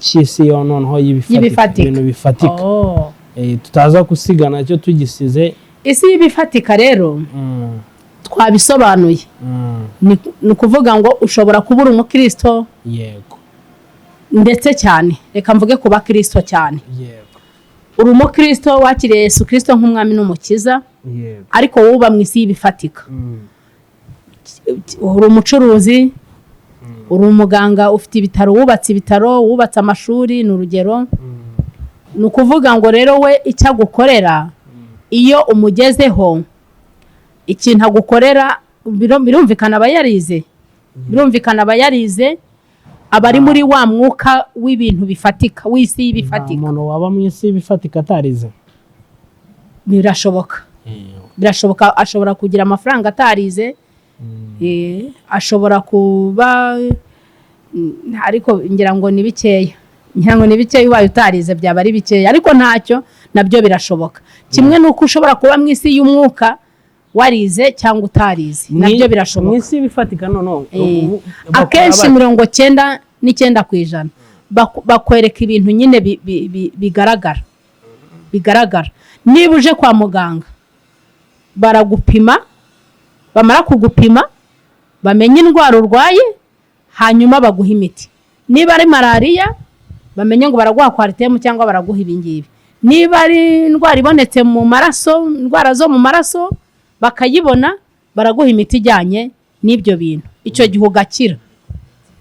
cy'isi yo noneho y'ibifatika. Y'ibifatika. Ibintu bifatika. Oh. Tutaza gusiga nacyo tugisize. Isi y'ibifatika rero twabisobanuye. Ni ukuvuga ngo ushobora kuba uri umukristo ndetse cyane, reka mvuge ku bakristo cyane. Uri umukristo, wakiriye Yesu Kristo nk'umwami n'umukiza, ariko wowe uba mu isi y'ibifatika. Uri umucuruzi, uri umuganga, ufite ibitaro, wubatse ibitaro, wubatse amashuri, ni urugero. Ni ukuvuga ngo rero we icyo agukorera iyo umugezeho, ikintu agukorera, birumvikana aba yarize, birumvikana aba yarize, aba ari muri wa mwuka w'ibintu bifatika, w'isi Nta y'ibifatika. muntu waba mu isi bifatika atarize. Birashoboka, birashoboka. Ashobora kugira amafaranga atarize, ashobora kuba ariko ngira ngo ni bikeya, ngira ngo ni bikeya. Ubaye utarize byaba ari bikeya, ariko ntacyo, nabyo birashoboka. Kimwe n'uko ushobora kuba mu isi y'umwuka warize cyangwa utarize, nabyo Mu birashoboka. isi bifatika noneho bakora Akenshi 99% bakwereka ibintu nyine bigaragara, bigaragara. Niba uje kwa muganga, baragupima, bamara kugupima bamenye indwara urwaye, hanyuma baguha imiti. Niba ari malariya, bamenye ngo baraguha Coartem cyangwa baraguha ibingibi. Niba ari indwara ibonetse mu maraso, indwara zo mu maraso, bakayibona, baraguha imiti ijyanye n'ibyo bintu. Icyo gihe ugakira,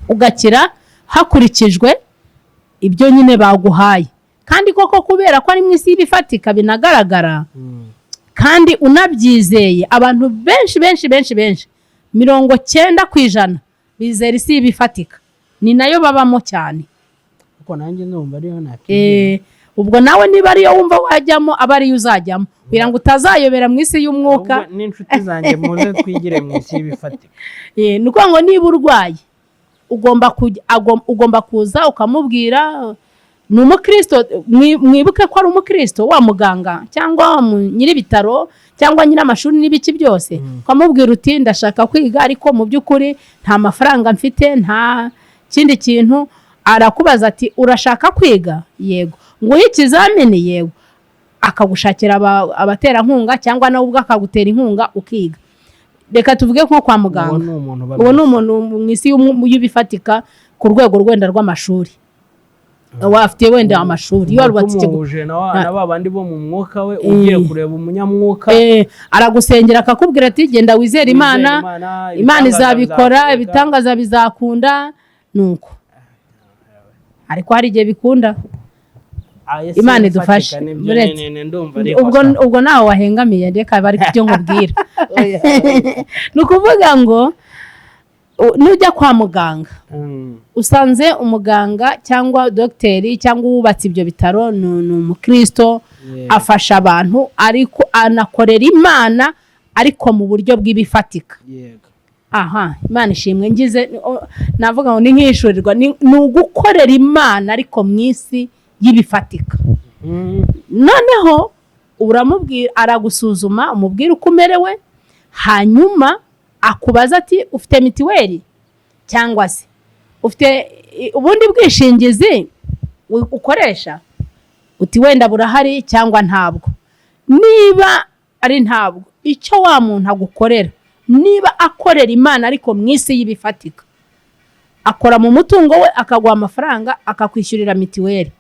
ugakira hakurikijwe ibyo nyine baguhaye. Kandi koko kubera ko ari mu isi y'ibifatika binagaragara, kandi unabyizeye, abantu benshi benshi benshi benshi, 90% bizera isi y'ibifatika, ni nayo babamo cyane. Kuko nanjye ndumva ariyo nakwigira. Ubwo nawe niba ariyo wumva wajyamo, aba ariyo uzajyamo, kugira ngo utazayobera mu isi y'umwuka. Ahubwo n'inshuti zanjye, muze twigire mu isi y'ibifatika. Ni ukuvuga ngo niba urwaye ugomba kuza ukamubwira. Ni umukristo, mwibuke ko ari umukristo wa muganga cyangwa wa nyir'ibitaro cyangwa nyir'amashuri n'ibiki byose, ukamubwira uti ndashaka kwiga, ariko mu by'ukuri nta mafaranga mfite, nta kindi kintu. Arakubaza ati urashaka kwiga? Yego. Nguhe ikizamini? Yego. Akagushakira abaterankunga cyangwa nawe ubwe akagutera inkunga ukiga. Reka tuvuge nko kwa muganga. Uwo ni umuntu uba Uwo ni umuntu mu isi y'ibifatika ku rwego rwenda rw'amashuri. Wafite wenda amashuri, iyo warubatse ikigo. Tumuhuje na ba bandi bo mu mwuka, we ugiye kureba umunyamwuka. Aragusengera akakubwira ati: "Genda wizere Imana, Imana, Imana ibitangaza izabikora, bizakoreka." Ibitangaza bizakunda." Nuko ariko hari igihe bikunda. Ah, ese Imana bifatika, idufashe. nibyo, ndumva ari Ubwo ikosa. Ubwo nawe wahengamiye, reka bari kubyo nkubwira. Ni ukuvuga ngo nujya kwa muganga, usanze umuganga cyangwa dogiteri cyangwa uwubatse ibyo bitaro ni umukristo, afasha abantu ariko anakorera Imana, ariko mu buryo bw'ibifatika. Aha, Imana ishimwe, ngize navuga ngo ni nk'ishurirwa, ni ugukorera Imana ariko mu isi y'ibifatika. Noneho uramubwira, aragusuzuma, umubwira uko umerewe, hanyuma akubaza ati: "Ufite mitiweli cyangwa se ufite ubundi bwishingizi ukoresha?" Uti: "Wenda burahari cyangwa ntabwo." Niba ari ntabwo, icyo wa muntu agukorera, niba akorera Imana ariko mu isi y'ibifatika, akora mu mutungo we akaguha amafaranga, akakwishyurira mitiweli.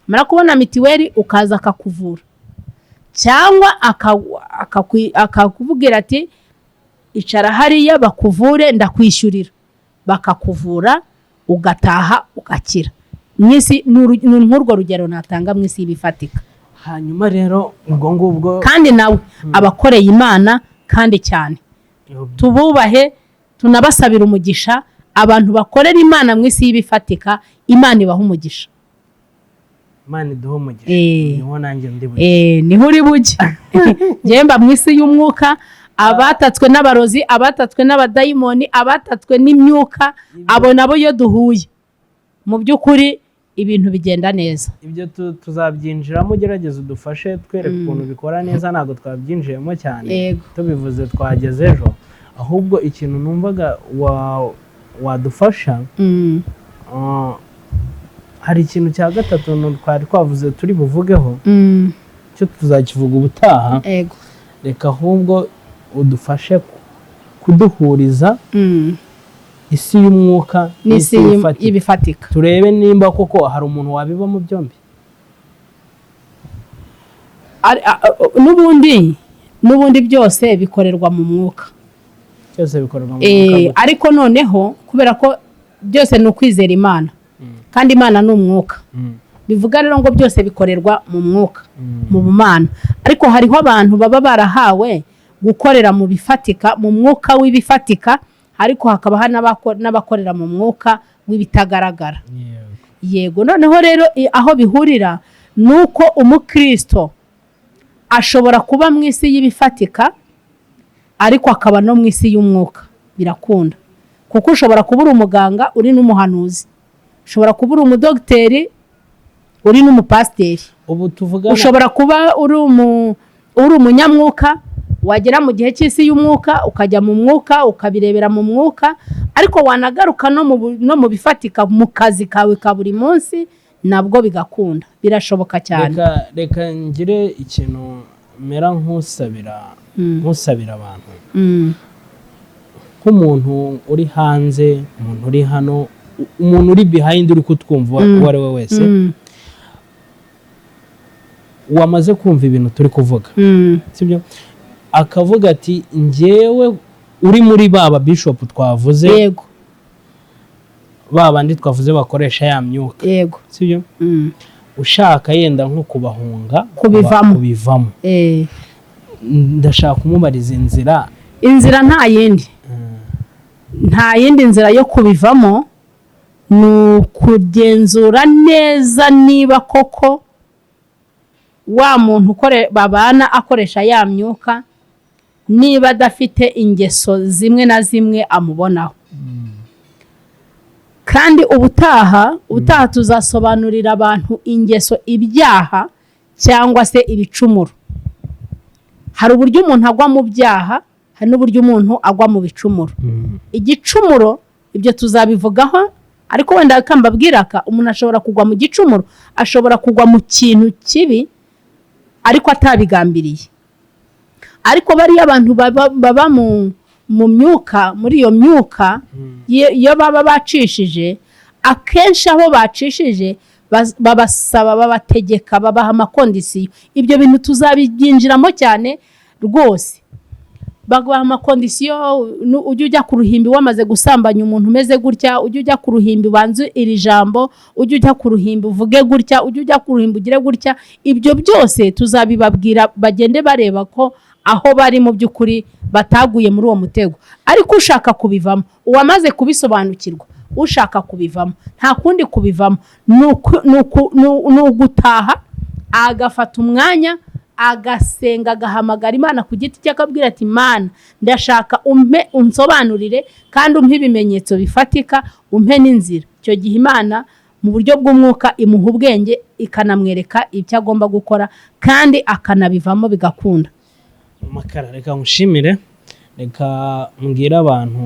Mara kubona mitiweli, ukaza akakuvura, cyangwa akakubwira ati: "Icara hariya bakuvure, ndakwishyurira." Bakakuvura, ugataha ugakira. Mu isi ni nk'urwo rugero natanga mu isi y'ibifatika. Hanyuma rero ubwo ngubwo, Kandi nawe aba akoreye Imana kandi cyane, tububahe, tunabasabira umugisha. Abantu bakorera Imana mu isi y'ibifatika, Imana ibaha umugisha. Imana iduhe umugisha. Niho nanjye ndi bujye. Niho uri bujye. Njyewe mba mu isi y'umwuka. Abatatswe n'abarozi, abatatswe n'abadayimoni, abatatswe n'imyuka, abo nabo iyo duhuye, mu by'ukuri ibintu bigenda neza. Ibyo tuzabyinjiramo, ugerageze udufashe twereke ukuntu bikora neza. Ntabwo twabyinjiyemo cyane, tubivuze twageze ejo. Ahubwo ikintu numvaga wadufasha, hari ikintu cya gatatu twari twavuze turi buvugeho, cyo tuzakivuga ubutaha. Reka ahubwo udufashe kuduhuriza isi y'umwuka n'isi y'ibifatika. Y'ibifatika. Turebe nimba koko hari umuntu wabibamo byombi. N'ubundi byose bikorerwa mu mwuka. Byose bikorerwa mu mwuka gute? Ariko noneho kubera ko byose ni ukwizera Imana, kandi Imana ni umwuka, bivuga rero ngo byose bikorerwa mu mwuka, mu bumana. Ariko hariho abantu baba barahawe gukorera mu bifatika, mu mwuka w'ibifatika, ariko hakaba hari n'abakorera mu mwuka w'ibitagaragara. Yego, noneho rero aho bihurira ni uko umukristo ashobora kuba mu isi y'ibifatika ariko akaba no mu isi y'umwuka. Birakunda, kuko ushobora kuba uri umuganga uri n'umuhanuzi, ushobora kuba uri umudogiteri uri n'umupasiteri. Ubu tuvugana, Ushobora kuba uri umunyamwuka, wagera mu gihe cy'isi y'umwuka ukajya mu mwuka, ukabirebera mu mwuka, ariko wanagaruka no mu bifatika, mu kazi kawe ka buri munsi, nabwo bigakunda. Birashoboka cyane. Reka ngire ikintu mera nk'usabira abantu, nk'umuntu uri hanze, umuntu uri hano, umuntu uri behind, uri kutwumva, uwo ari we wese wamaze kumva ibintu turi kuvuga, sibyo, akavuga ati: "Njyewe uri muri ba bishop twavuze, ba bandi twavuze bakoresha ya myuka, sibyo, ushaka yenda nko kubahunga, Kubivamo. kubivamo, ndashaka kumubariza inzira." Inzira nta yindi, nta yindi nzira yo kubivamo, ni ukugenzura neza niba koko wa muntu babana akoresha ya myuka, niba adafite ingeso zimwe na zimwe amubonaho. Kandi ubutaha tuzasobanurira abantu ingeso, ibyaha cyangwa se ibicumuro. Hari uburyo umuntu agwa mu byaha, hari n'uburyo umuntu agwa mu bicumuro. Igicumuro, ibyo tuzabivugaho, ariko wenda mbabwira aka: umuntu ashobora kugwa mu gicumuro, ashobora kugwa mu kintu kibi ariko atabigambiriye. Ariko bariya abantu baba mu myuka, muri iyo myuka, iyo baba bacishije, akenshi aho bacishije Babasaba, babategeka, babaha ama conditions. Ibyo bintu tuzabibyinjiramo cyane rwose. Baguha ama conditions: ujye ujya ku ruhimbi wamaze gusambanya umuntu umeze gutya, ujye ujya ku ruhimbi ubanze iri jambo, ujye ujya ku ruhimbi uvuge gutya, ujye ujya ku ruhimbi ugire gutya. Ibyo byose tuzabibabwira, bagende bareba ko aho bari mu by'ukuri bataguye muri uwo mutego. Ariko ushaka kubivamo, uwamaze kubisobanukirwa, ushaka kubivamo, nta kundi kubivamo ni ugutaha, agafata umwanya, agasenga, agahamagara Imana ku giti cye, akabwira ati: "Imana, ndashaka umpe, unsobanurire kandi umpe ibimenyetso bifatika, umpe n'inzira." Icyo gihe Imana mu buryo bw'umwuka imuha ubwenge, ikanamwereka icyo agomba gukora, kandi akanabivamo bigakunda. Makara, reka ngushimire. Reka mbwire abantu,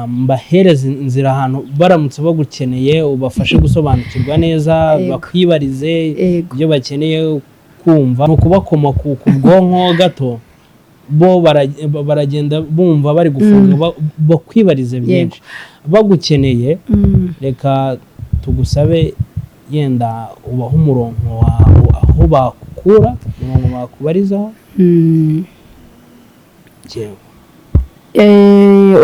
mbahereze inzira, ahantu baramutse bagukeneye ubafashe gusobanukirwa neza, bakwibarize ibyo bakeneye kumva. Ni ukubakoma ku bwonko gato, bo baragenda bumva bari gufunga, bakwibarize byinshi bagukeneye. Reka tugusabe yenda ubahe umurongo wawe, aho bakukura, umurongo bakubarizaho. Yewe.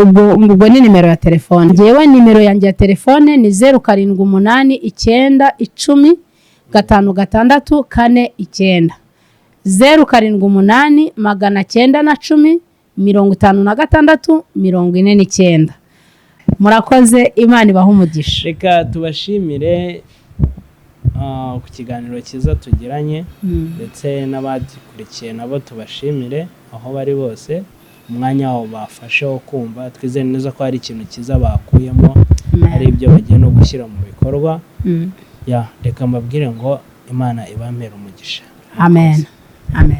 Ubwo ni nimero ya telefone. Ngewe nimero yanjye ya telefone ni 0789105649, 0789105649. Murakoze, Imana ibahe umugisha. Reka tubashimire ku kiganiro cyiza tugiranye, ndetse n'abagikurikiye nabo tubashimire aho bari bose, umwanya wabo bafashe wo kumva. Twizere neza ko hari ikintu cyiza bakuyemo, hari ibyo bagiye no gushyira mu bikorwa. Ya, reka mbabwire ngo Imana ibamere umugisha. Amen, amen.